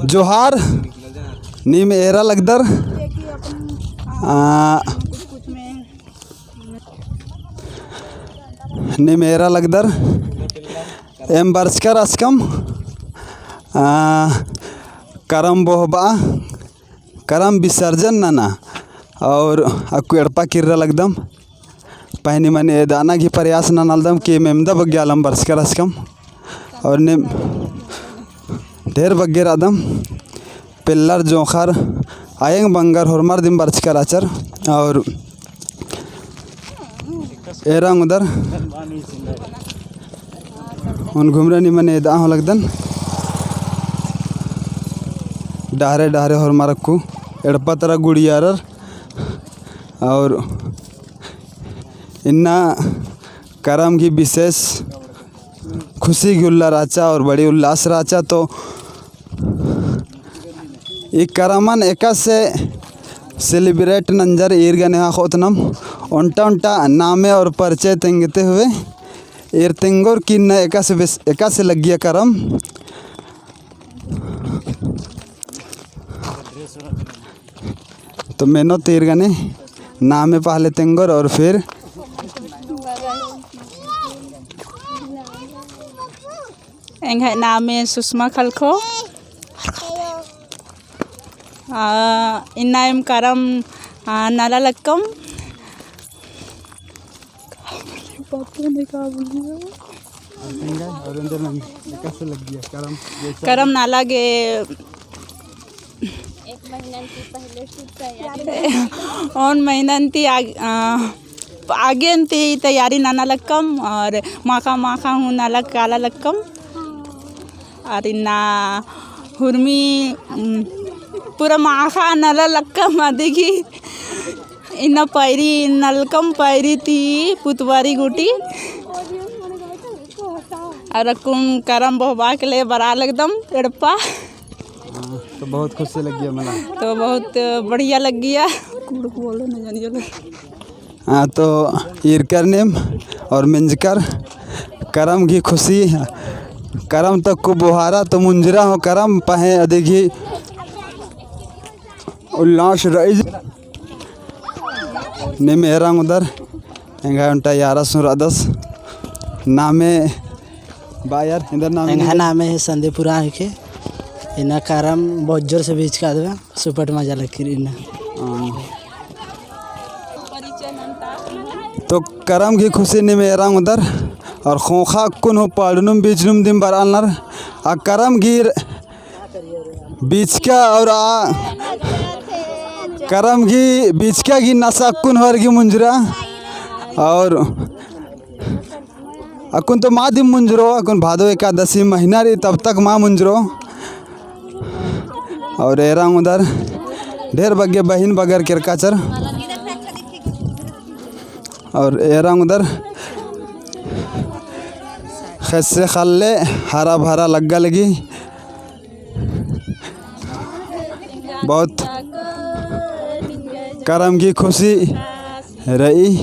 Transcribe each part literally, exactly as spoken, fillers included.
जोहार, नीम एरा लगदर। आ, नीम एरा लगदर। एम बरचकर आसकम, आ, करम बोहबा, करम विसर्जन नना और अक्कु एड़पा किर्रा लगदम। पहें निमन एदअना गही प्रयास ननालदम कि एम एवंदा बग्गे आलम बरचकर आसकम। और नीम ढेर बग्गे रअदम, पेल्लर जोंख़र अयंग बंगर होरमर दिम बरचकर आचर। और एरा ओंगदर ओन घुमरा निमन एदआ हूँ लगदन। डहरे डहरे होरमर अक्कु एड़पा तरा गुड़ियारर। और इन्ना करम गही विशेष खुशी गही उल्ला रहचा और बड़ी उल्लास रहचा। तो ई करमन एकासे celebrate नंजर ईर गने हा खोतनम। ओन्टा ओन्टा नामे और परिचय तेंगते हुए ईर तेंगोर कि इन्ना एकासे बेस-, एकासे लग्गिया करम। तो मेनोत ईर गने नामे पहले तेंगोर और फिर एंग्है नामे सुषमा खलखो। आ, इन्ना एम करम, आ, नला लक्कम। और एन्देर नंजर, एकासे लग्गिया करम? करम नला गे एक महीना ती पहले से तैयारी। ओन महीना ती आग-, आ, आगे ती तैयारी नना लक्कम और माखा माखा हूँ नला काला लक्कम। और इन्ना हुरमी, उम, पूरा माखा नला लक्कम अदिगी। इन्ना पैरी नलकम पैरी ती पुतबारी गूटी। और अक्कुन करम बोहबा के लिए बरआ लगदम एड़पा। हाँ, तो बहुत खुशी लग्गिया मला। तो बहुत बढ़िया लग्गिया। कुँड़ुख़ बोलो न जानियो लो। हाँ, तो ईरकर नीम और मेंजकर करम गही खुशी, करम तो अक्कु बोहारा तो मुंजरा हूँ करम पहें अदिगी उल्लास रई। नीम एरा ओंगदर, एंग्है ओन्टा यारस हूँ रअदस। नामे बा यार, एन्देर नामे? एंग्है नामे संदीप उराँव हिके। इन्ना करम बहुत जोर से बीचका दबा, सुपट मजा लग्गिया इन्ना। हाँ। तो करम गही खुशी नीम एरा ओंगदर, और ख़ोख़ा अक्कुन हूँ पाड़नुम बीचनुम दिम बरआलनर, आ करम गही बीचका और आ करम गही बीचका गही नसा अक्कुन होअर गही मुंजरा। और अक्कुन तो मा दिम मुंजरो, अक्कुन भादो एकादशी महीना रई तब तक मा मुंजरो। और एरा ओंगदर ढेर बग्गे बहिन बगर केरकाचर। और एरा ओंगदर ख़ेस्स ख़ल्ल हरा भरा लग्गा लगी। बहुत करम गही खुशी रई।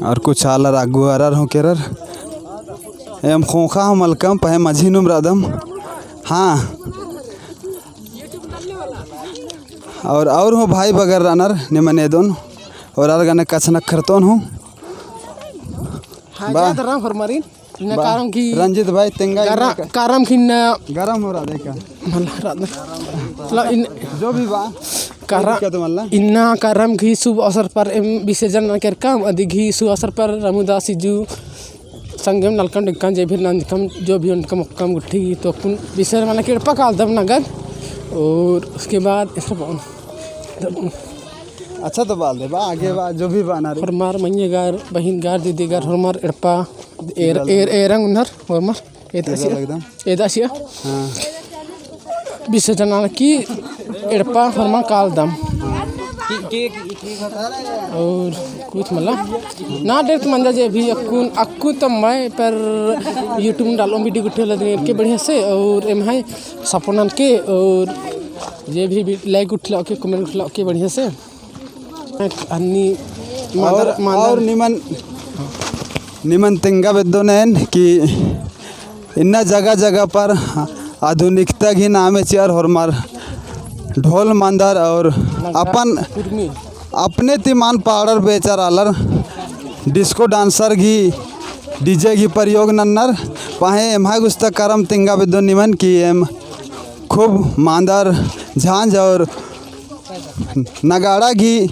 और कुछ आलर अगुवारर हूँ केरर। एम ख़ोख़ा हूँ मलकम पहें मझी नुम रअदम। हाँ। और, और हूँ भाई बगर रअनर निमन एदोन। और आर गने कछनखरतोन हूँ। हाँ, बा। जय धर्म होरमारिन। इन्ना बा। करम गही रंजित भाई तेंगा गरा-, इन्ना का-, करम गही इन्ना गरम हो रहा देखा। मला रहा मतलब इन जो भी बा। करा-, दिक्कत मल्ला। इन्ना करम गही शुभ अवसर पर एम विसर्जन नना केरकम, अदिगही शुभ अवसर पर रमुदास इजू संगेम नलकम डिक्कम जे भी नंजकम जो भी ओनकम ओक्कम गुट्ठी तो अक्कुन विसर्जन मना के एड़पा कालदम नगद। और उसके बाद ऐसा बोल। अच्छा तो बाल दे बा, आगे बा, जो भी बा ना रे। होरमार मइय्याँ गर, बहिन गर, दीदी गर, होरमार एड़पा, एर-, एर-, एरा ओंगनर, होरमार, एदा एरा सिया। लगदम। एदा सिया। हाँ। विसर्जन नना की एड़पा होरमार कालदम। और कुछ मला। ना डेट मंजा जे भी अक्कुन, अक्कुन तो मैं पर YouTube में डालो video गुट्ठी लदने के बढ़िया से और एम्है support ननके और जे भी, भी like उठला के, comment उठला के बढ़िया से। अन्नी और, मांदर, मांदर। और निमन, निमन तेंगा बेद्दोन एन कि इन्ना जगह जगह पर आधुनिकता गही नामे चिअर होरमर ढोल मांदर और अपन अपने ती मल पाड़र बेचर आलर disco dancer गही DJ गही प्रयोग नन्नर। पहें एम्है गुस्ता करम तेंगा बेद्दोन निमन कि एम खूब मांदर झांझ और नगाड़ा गही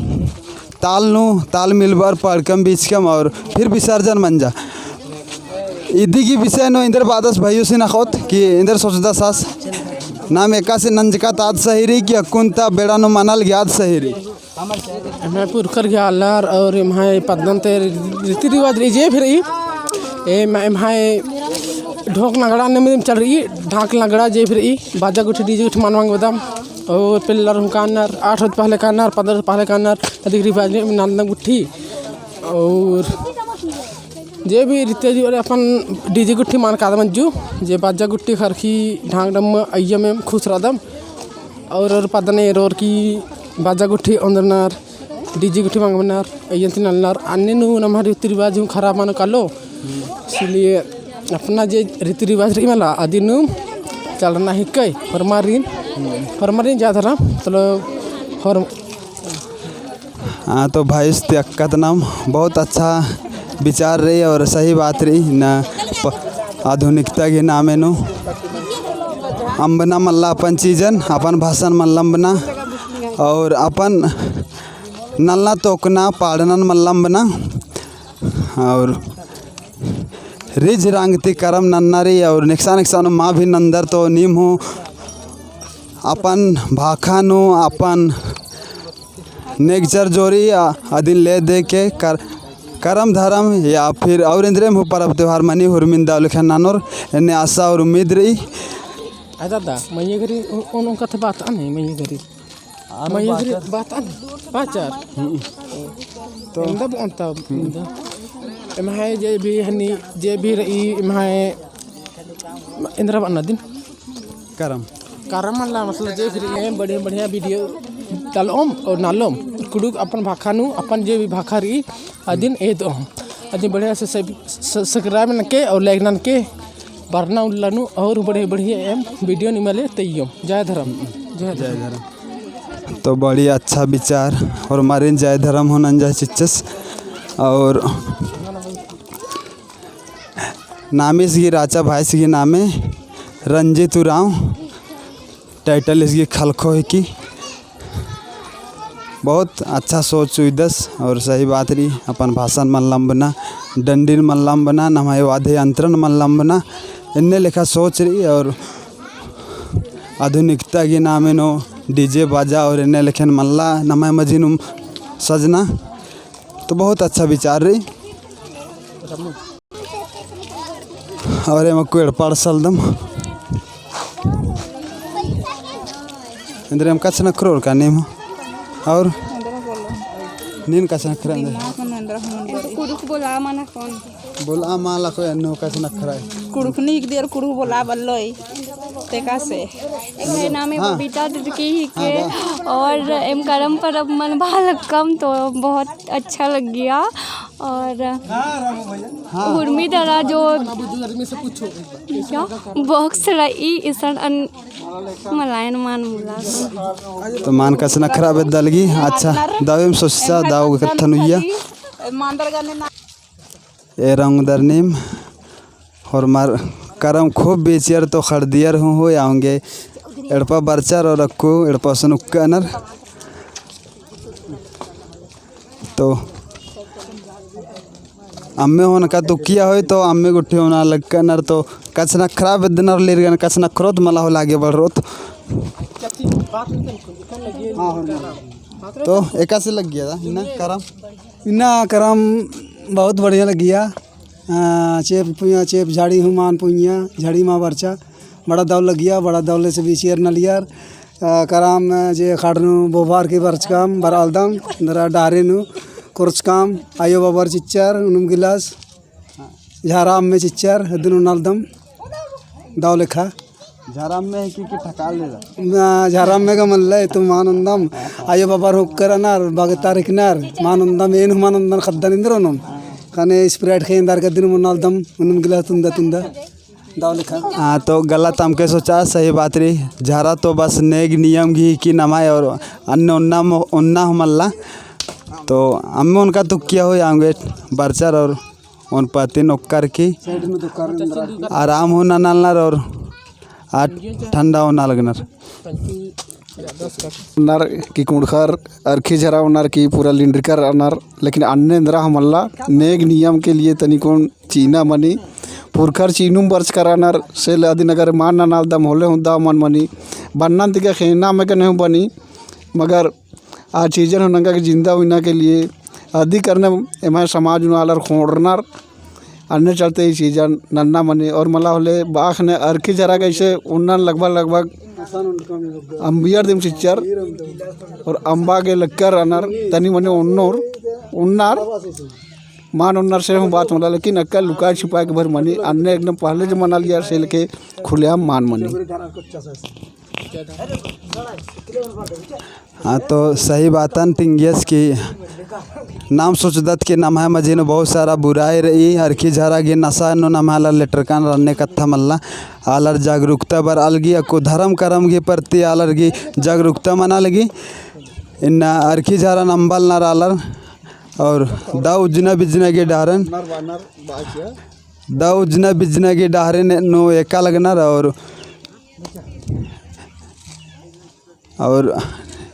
ताल नू ताल मिलबर पड़कम बीचकम और फिर विसर्जन मंजा। इदी गही विषय नू एन्देर बअदस भइयुसिन अख़ोत कि एन्देर सोचदस आस नाम एकासे नंजका ता आद सही रई कि अक्कुन ता बेड़ा नू मना लगी आद सही रई। एम्है पुरखर गही आलर और एम्है पद्दन ती रीति रिवाज रई जे भी रई। एम-, एम्है ढोक नगड़ा नमे चल रई, ढाक नगड़ा जे भी रई, बाजा गुट्ठी DJ गुट्ठी मल मंगबदम। और पेल्लर हूँ कानर, आठ रोज पहले कानर, पन्द्रह रोज पहले कानर, अदिक रिवाज में नलना गुट्ठी। और जे भी रीति रिवाज अपन DJ गुट्ठी मल कादम अज्जु, जे बाजा गुट्ठी खरखी ढाक डम अइयम एम खुस रअदम। और, और पद्दन एरोर की बाजा गुट्ठी ओन्दरनर, DJ गुट्ठी मंगबनर, अइयन ती नलनर, अन्ने नू नम्है रीति रिवाज हूँ खराब मनो कालो। इसलिए अपना जे रीति रिवाज रई मला, अदिन नू चलना हिकई, होरमारिन, होरमारिन जय धरम, मतलब, होर- हाँ, तो भाई ती अक्कत नाम बहुत अच्छा विचार रई और सही बात रई ना। प-, आधुनिकता गही नामे नू अम्बना मल्ला अपन चीजन, अपन भाषान मल्ला अम्बना और अपन नलना तोकना पाड़नन मल्ला अम्बना और रिझ रंग ती करम नन्ना रई और नेकसा नेकसा नू मल भी नन्दर तो नीम हूँ अपन भाखा नू अपन नेगचर जोरी आ, अदिन ले दे के कर-, करम धरम या फिर और एन्देरम हूँ परब त्योहार मनी हुरमिन दव लेखा ननोर एन्ने आशा और उम्मीद रई। आ दादा, मइय्याँ गरी उ-, उन, उन कत्था बात आने, मइय्याँ गरी। आने मइय्याँ गरी बात आने, बाचार। हम्म। तो एन्दा बओन ता, एन्दा। एम्है जे भी हनी, जे भी रई, एम्है एन्देर बअना अदिन। करम। करम मल्ला मतलब जे फिर एम बढ़िया बढ़िया video डालोम और नालोम। कुँड़ुख़ अपन भाखा नू, अपन जे भी भाखा रई, अदिन एदोम। अदिन बढ़िया से सब-, स-, subscribe ननके और like ननके, बरना उल्ला नू और बढ़िया बढ़िया एम video निमा ले तइयोम। जय धरम। जय धरम। जय धरम। तो बड़ी अच्छा विचार होरमारिन जय धरम हूँ नंजा चिच्चस और नामे इसगी राचा भाई इसगी नामे रंजीत उराँव, title इसगी खलखो हिकी। बहुत अच्छा सोच उइदस और सही बात रई, अपन भाषान मल्ला अम्बना, डंडिन मल्ला अम्बना, नम्है वाद्य यंत्रन मल्ला अम्बना, एन्ने लेखा सोच रई और आधुनिकता गही नामे नू DJ बाजा और एन्ने लेखन मल्ला नम्है मझी नू सजना, तो बहुत अच्छा विचार रई। और एम अक्कु एड़पा अंड़सलदम। एन्देर एम कछनखरोर का नीम? और नीन कछनखरा एन्देर? कुँड़ुख़ बोला मना कौन? बोला माला कोई अन्नु कछनखरा। कुँड़ुख़ नीक देर कुँड़ुख़ बोला बल्लोय। तेका से। एम्है नामे हाँ। बबीता दीदी हिके हाँ, हाँ। और एम करम परब मनाबआ लगकम तो बहुत अच्छा लग्गिया। और हाँ। उर्मी दरा जो क्या box रई इसन अन मलायन मान मुला। तो मान कछनखरा बेद्दा लगी। अच्छा, दव एम सोचा दव कत्थन उइया। एरा ओंगदर नीम होरमर करम खूब बेचियर तो खड़दियर हूँ होय, औंगे एड़पा बरचर और अक्कु एड़पा सुनुक्कनर। तो अम्मे होन का तुकिया होय तो अम्मे गुट्ठी होना लगनर तो कछनखरा बेद्दनर लेरगन कछनखरोत मला होला आगे बढ़रोत। तो एकासे लग्गिया था इन्ना करम। इन्ना करम बहुत बढ़िया लग्गिया। आ, चेंप पुइया, चेंप झाड़ी हूँ मान पुइया, झाड़ी मा बरचा। बड़ा दव लग्गिया, बड़ा दव ले से बेचियर नलियर। आ, करम जे खाड़नू बोभार की बरचकम, बरआलदम, दरा डहरे नू कोरचकम, आयो बाबर चिच्चर, उनुम गिलास, झारा अम्मे चिच्चर, हदनू नलदम, दव लेखा। झरा अम्मे है कि, कि ठकाल ले रहा? ना, झरा अम्मे का मल्ला है, तो मान ओन्दम, आयो बाबार होकर अनर, बगतार हिकनर, मान ओन्दम, एन मान ओन्दन ख़द्दन एन्दर ओनोन। ख़ने Sprite ख़ेंदर का दिन मुन्नालदम, उन्नुम गिलास तुन्दा तुन्दा। दव लेखा। हाँ, तो गलत अमके सोचा, सही बात रई। झरा तो बस नेग नियम गही कि नम्है और अन्ने ओन्ना मो-, ओन्ना हूँ मल्ला। तो अम्मे ओनका तुक्किया होई आंगे बरचर और ओन पतिन ओक्कर की आराम हूँ ननालनर और आ ठंडा हूँ नना लगनर। नर की कुँड़ुख़र अरखी झरा ओनर की पूरा लिंड्रकर अनर, लेकिन अन्ने एन्दरा हूँ मल्ला नेग नियम के लिए तनिकुन चिअना मनी, पुरखर चिअनुम बरचकर अनर, से ले अदिन अगर मान ननालदम होले हूँ दव मल मनी, बन्नन तिका ख़ेन्ना अम्मे कने हूँ बनी, मगर आ चीजन हूँ नंगा के जिंदा उइना के लिए अदी करने एम्है समाज नू आलर ख़ोंड़रनर, अन्ने चलते ई चीजन नन्ना मनी। और मला होले बआ ख़ने अरखी झरा कैसे ओन्नन लगभग लगभग अम्बियर दिम चिच्चर और अम्बा गे लक्कर अनर तनी मनी ओन्नोर, ओन्नर मान ओन्नर से हूँ बात मला, लेकिन अक्कल लुकाय छुपाय के भर मनी, अन्ने एकदम पहले जमाना लिया से लेके खुलेआम मान मनी। हाँ, तो सही बातन तिंगियस कि नाम सोचदत कि नम्है मझी नू बहुत सारा बुराई रई, अरखी झरा गही नसा नू नम्है आलर लेटरकन रअनर, कत्था मल्ला। आलर जागरूकता बरआ लगी, अक्कु धरम करम गही प्रति आलर गही जागरूकता मना लगी। इन्ना अरखी झरा नम्बलनर आलर और दव उज्जना बिज्जना गही डहरेन, दव उज्जना बिज्जना गही डहरेन नू एका लगनर और और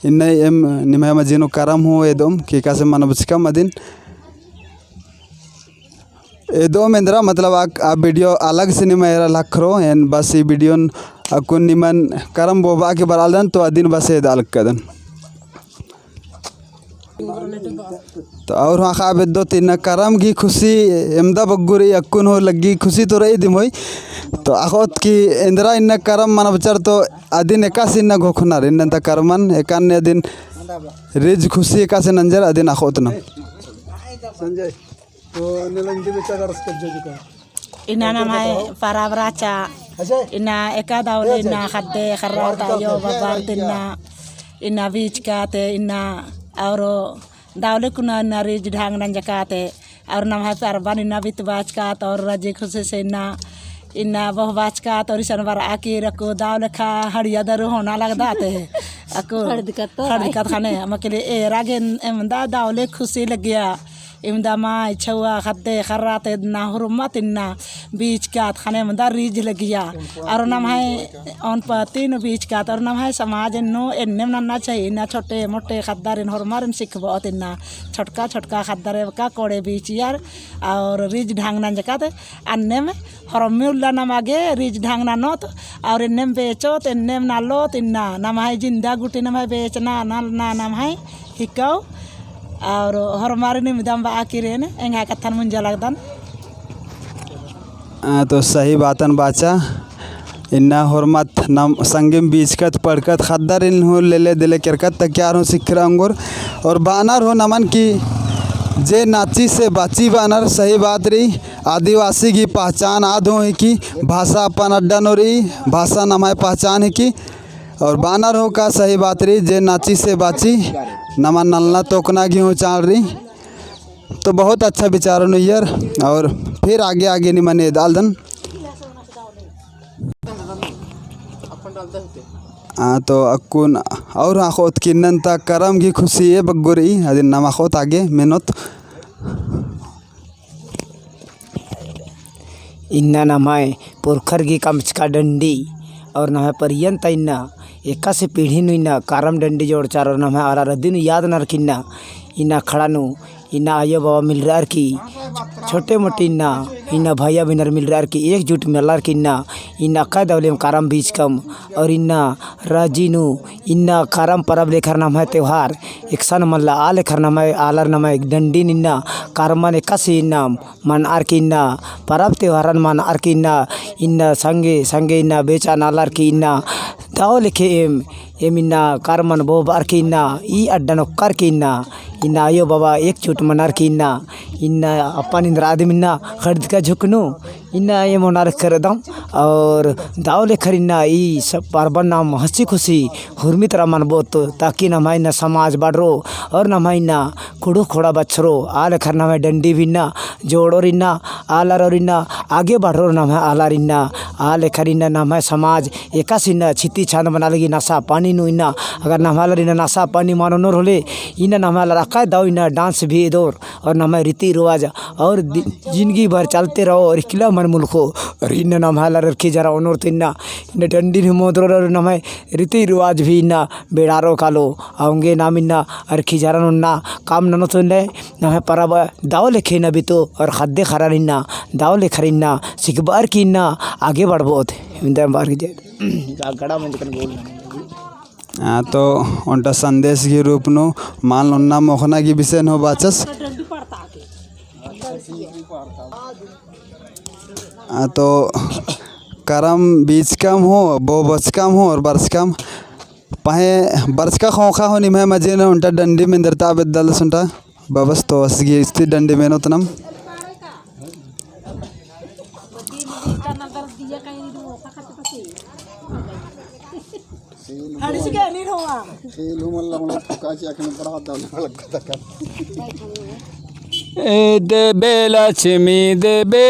इन्ने एम निम्है मझी नू करम हूँ एदोम कि एकासे मनबचकम अदिन। एदोम एन्दरा मतलब आ, आ video अलग से निम्है एरा लखरो, एन बस ई video न अक्कुन निमन करम बोबआ के बरआलदन तो अदिन बस एदआ लक्कदन। तो और हाँ खा बेद्दो तिन्ना करम गही खुशी एमदा बग्गु रई अक्कुन हूँ लग्गी खुशी तो रई दिम होई। तो अख़ोत कि एन्दरा इन्ना करम मनबचर तो अदिन एकासे इन्ना घोखनर इन्ना ता करमन एकान ने अदिन रिझ खुशी एकासे नंजर अदिन अख़ोत ना। संजय। तो अन्ने लंजी बेचा कर सकत जो जुका। इन्ना नम्है परब रहचा। इन्ना एका दव ले इन्ना ख़द्दे ख़र्रा ता आयो बाबार तिन्ना इन्ना बीचकाते इन्ना और दव ले कुना इन्ना रिझ ढांग नंजकाते और नम्है परबन इन्ना बितबाचकात और रजी खुशी से इन्ना इन्ना बोहबाचकात और इसन बरआ की अक्कु दव लेखा हड़िया दरु होना लगदाते। अक्कु खड़दकत तो खड़दकत ख़ने अमा के लिए एरा गे एमदा दव ले खुशी लगिया। इमदा माय छौवा ख़द्दे ख़र्रा ता इन्ना हुरमत इन्ना बीचकात ख़ने इमदा रिझ लगिया। और नम्है ओन पतिन बीचकात और नम्है समाज नू एन्नेम नन्ना चाही इन्ना छोटे मोटे ख़द्दारिन होरमारिन सिखबओत इन्ना छोटका छोटका ख़द्दर एबका कोड़े बीचियर और रिझ ढांग नंजकात अन्नेम होरमी उल्ला नमा गे रिझ ढांग ननोत और एन्नेम बेचोत एन्नेम नलोत इन्ना नम्है जिंदा गूटी नम्है बेचना नलना नम्है हिकौ। और होरमारिन इमदम बआ किरेन एंग्है कत्थन मुंजा लगदन। आ, तो सही बातन बाचा। इन्ना होरमत नम संगेम बीचकत पढ़कत ख़द्दारिन हूँ लेले देले केरकत तकियार हूँ सिखरा अंगोर। और बानर हूँ नमन की जे नाची से बाची बानर सही बात रई। आदिवासी गही पहचान आद हूँ हिकी भाषा अपन अड्डा नू रई भाषा नम्है पहचान हिकी। और बानर हूँ का सही बात रई, जे नाची से बाची, नमन नलना तोकना गही हूँ चाड़ रई। तो बहुत अच्छा विचार नू उइयर, और फिर आगे आगे निमन एदआलदन। आ, तो अक्कुन और अख़ोत कि इन्नन ता करम गही खुशी ए बग्गो रई, अदिन नम अख़ोत आगे मेनोत। इन्ना नम्है पुरखर गही कमचका डंडी और नम्है परियन ता इन्ना एकासे पीढ़ी नू इन्ना करम डंडी जोड़चर और नम्है आलर अदिन याद नर की इन्ना, इन्ना अखड़ा नू इन्ना आयो बाबा मिलरअर की छोटे मोटे इन्ना, इन्ना भैया बहिनर मिलरअर की एकजुट मलर की इन्ना, इन्ना अक्का दव ले एम करम बीचकम और इन्ना राजी नू इन्ना करम परब लेखर नम्है त्योहार एकसन मल्ला आ लेखर नम्है आलर नम्है डंडीन इन्ना करमन एकासे इन्ना मनअर की इन्ना परब त्योहारन मनअर की इन्ना, इन्ना संगे संगे इन्ना बेचा नलर की इन्ना दव लेखे एम, एम इन्ना करमन बोहबअर की इन्ना ई अड्डन ओक्कर की इन्ना, इन्ना आयो बाबा एकजुट मनअर की इन्ना, इन्ना अपन इन्द्रा आदिम इन्ना खड़दका झुकनू इन्ना एम ओना लेखा रअदम और दव लेखा इन्ना ई सब परबन नाम हँसी खुशी हुरमी तरा मनबओत, ताकि नम्है इन्ना समाज बढ़रओ और नम्है इन्ना कुँड़ुख़ ख़ोंड़हा बछरओ। आ लेखा नम्है डंडी भी इन्ना जोड़ओर इन्ना आलर और इन्ना आगे बढ़रओ नम्है आलर इन्ना। आ लेखा इन्ना नम्है समाज एकासे इन्ना छिती छांद मना लगी नशा पानी नू इन्ना। अगर नम्है आलर इन्ना नशा पानी मल ओनोर होले, इन्ना नम्है आलर अकय दव इन्ना dance भी एदोर और नम्है रीति रिवाज और दि-, जिंदगी भर चलते रहो और इकला मल मुलख़ो। और इन्ना नम्है आलर अरखी झरा ओनोर तो इन्ना, इन्ना डंडी नू मोदरोर और नम्है रीति रिवाज भी इन्ना बेड़ारओ कालो। औंगे नाम इन्ना अरखी झरा नू इन्ना काम ननोत तो इन्ना नम्है परब दव लेखा इन्ना बितो और ख़द्द ख़र्रन इन्ना दव लेखा इन्ना सिखबअर की इन्ना आगे बढ़बओत। इन्ना बअर की जय। गड़ा में दिकन बोल। हाँ, तो ओन्टा संदेश की रूप नू मल ओन्ना मोख़ना की विषय नू बाचस। हाँ, तो करम बीचकम हूँ, बो बचकम हूँ और बरचकम। पहें बरचका ख़ोख़ा हूँ निम्है मझी नू ओन्टा डंडी मेंदरता बेद्दालस ओन्टा। बबस तो असगी इस्ती डंडी मेनोत नाम। ए देबे लक्ष्मी देबे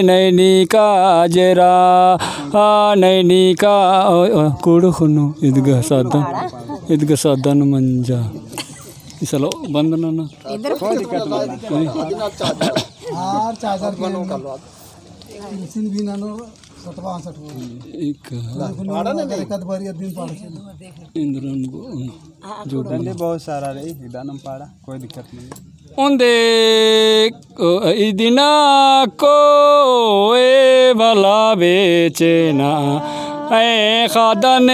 नैनी काजरा, आ नैनी का, ओ, ओ, कुँड़ुख़ नू इदगा सादन, इदगा सादन मंजा। इसलो बंद ना ना। इधर कोई दिक्कत नहीं। आर चार्जर के नहीं। मशीन भी ना नो, सटवा, सटवा। एक। पाड़ा नहीं, नहीं। एक आध बारी दिन पाड़ा से। इंद्रन को, जो डंडी बहुत सारा रही, इदानम पाड़ा, कोई दिक्कत नहीं। ओन्दे को इदिना को ए भला बेचना, ए ख़द्दन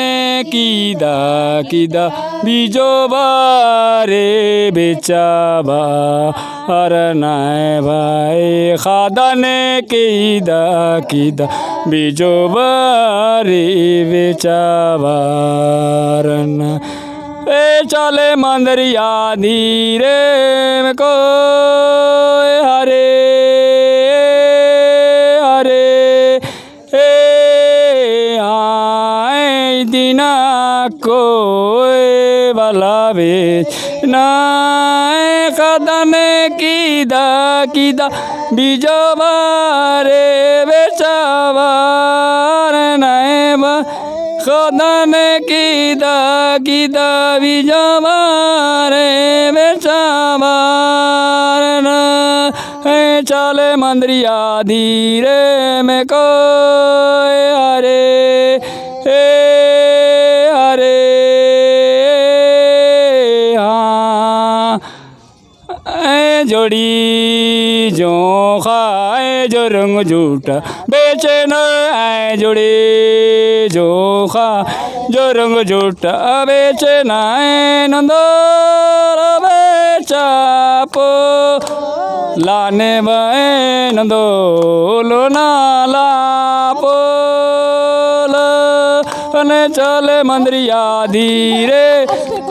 किदा किदा बिजोबा रे बेचाबा, अर नय भाई ख़द्दन किदा किदा बिजोबा रे बेचाबा, अर नय ए चले मंदरिया धीरे में कोय हरे, हरे, ए आय दिना कोय बलावे ना ख़द्दन किदा किदा बिजोबा रे बेचाबा रे नय बा ख़द्दन किदा किदा बिजोबा रे बेचाबा रे नय चले मंदरिया धीरे में कोय हरे, ए हरे, हाँ। ए जोड़ी जोंख़ा, ए जोरुंग जूटा बेचना, ए जोड़ी जोंख़ा, जोरुंग जूटा बेचना, ए नंदोर बेचापो, लाने बए नंदोल नाला पोल। अने चले मंदरिया धीरे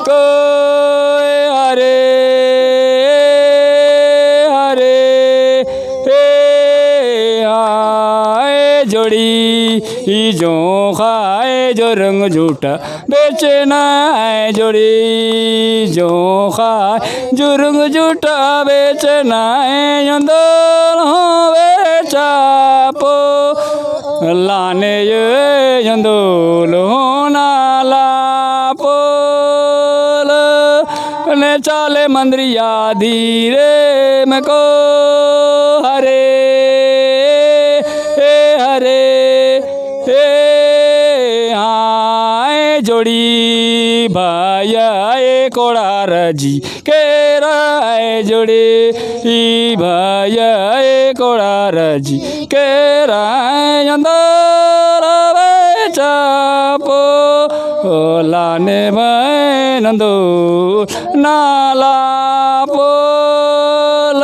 कोय हरे, हरे, ए आय जोड़ी जोंख़ा, ए जोरुंग जूटा बेचना, ए जोड़ी जोंख़ा, जोरुंग जूटा बेचना, ए यंदोल हूँ बेचापो। लाने ये यंदोल हूँ नाला पोल। ने चले मंदरिया धीरे में को हरे, ए हरे, ए आय जोड़ी भाया ए कोड़ा रजी केरा ए जोड़ी ई भाया ए कोड़ा रजी केरा ए अंदर बेचापो। ओ लाने बए नंदो नाला पोल।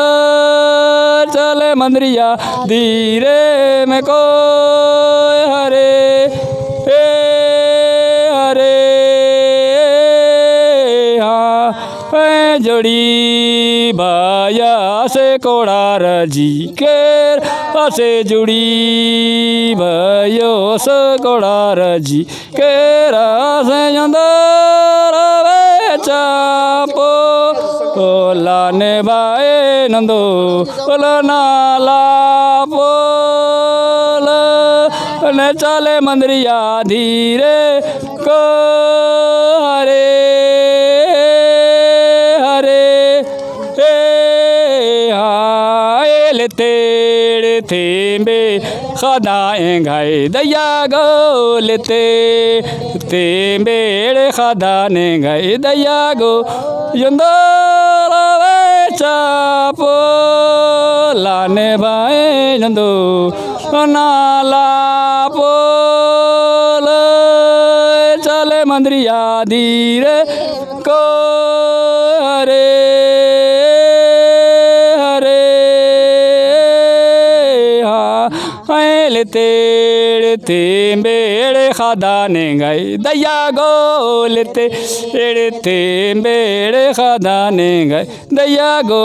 चले मंदरिया धीरे में कोय हरे, ए हरे, हाँ, ए जोड़ी भाई। या से कोड़ार जी केरा से जुड़ी, भयो से कोड़ार जी केरा से जोंदर बेचा पोल, ओला ने बाए नंदो, ओला नाला पोल, ने चाले मंदरिया धीरे को हरे, हरे। ए, हाँ, एले तेड़े तेम्बे ख़द्दा एंग्है दइया गो, ले तेड़े तेम्बे ख़द्दा एंग्है दइया गो, जोंदर बेचा पोल, ओला ने बाए जोंदो नाला पोल, चाले मंदरिया धीरे को हरे, हरे। हाँ, एले तेड़े तेम्बे ख़द्दा एंग्है दइया गो, ले तेड़े तेम्बे ख़द्दा एंग्है दइया गो,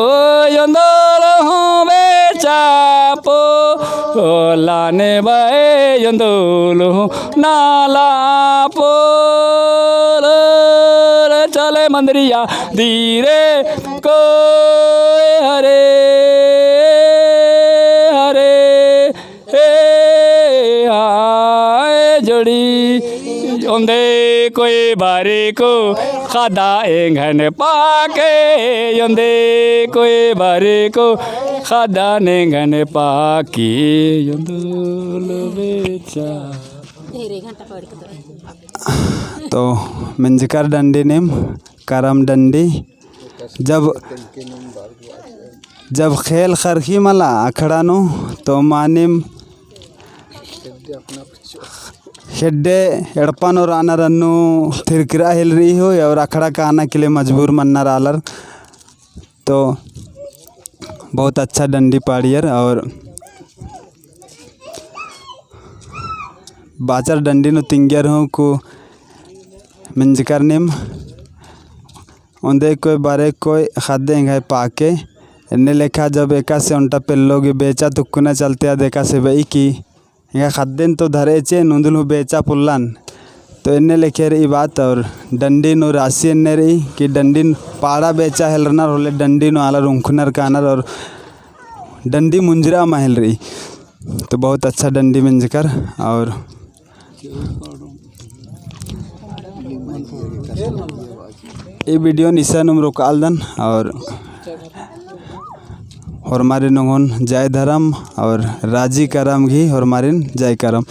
जोंदर हूँ बेचा पोल, ओला ने बाए जोंदर हूँ नाला पोल, चाले मंदरिया धीरे को हरे, हरे। ए, हाँ, ए जोड़ी, ओन्दे कोई बारी को ख़द्दा एंगन पाके, ओन्दे कोई बारी को ख़द्दा एंगन पाके, ओन्दोल बेचा। तो मेंजकर डंडी नीम करम डंडी जब, जब खेल ख़रख़ी मला अखड़ा नू, तो मानिम खेड्डे एड़पा नू रअनर अन्नू थिरकिरआ हेलरई हो, और अखड़ा काना के लिए मजबूर मन्नर आलर। तो बहुत अच्छा डंडी पाड़ियर, और बाचर डंडी नू तिंगियर हूँ कु मेंजकर नीम ओन्दे कोई बारे कोई ख़द्दे एंग्है पाके, एन्ने लेखा जब एकासे ओन्टा पेल्लो गे बेचा तुक्कना चलते आद एकासे बई कि एंग्है ख़द्देन तो धरे चे, नू ओन्दुल हूँ बेचा पोल्लन। तो एन्ने लेखे रई बात, और डंडी नू रासी एन्ने रई कि डंडी नू पाड़ा बेचा हेलरनर होले डंडी नू आलर उंखनर कानर, और डंडी मुंजरा मा हेलरई। तो बहुत अच्छा डंडी मेंजकर, और ई video न इसन उम रोकालदन, और होरमारिन नोंगोन जय धरम, और राजी करम गही होरमारिन जय करम।